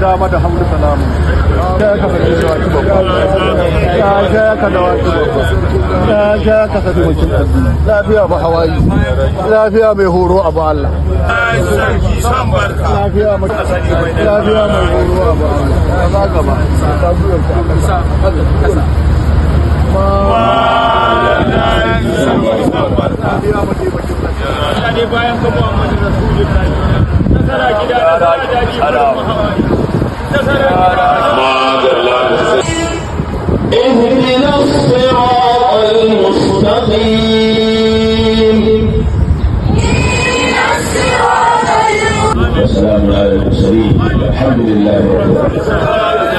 Dama da hagu salamu. Ya ka saki da waki babba. Ya sha ka da waki babba. Ya sha ka saki mutum addini. Lafiya ba hawaii. Lafiya mai horo abu Allah. Lafiya mai lafiya mai horo abu Allah. Gaba gaba. Ta gwiwar ka a kasa. Kasa. Lafiya mataimakin Ne bayan ka Muhammadu Rasulullahi. Nasara gida, nasara daji, nasara gida. اهدنا الصراط المستقيم. وسلام على المرسلين، والحمد لله رب العالمين.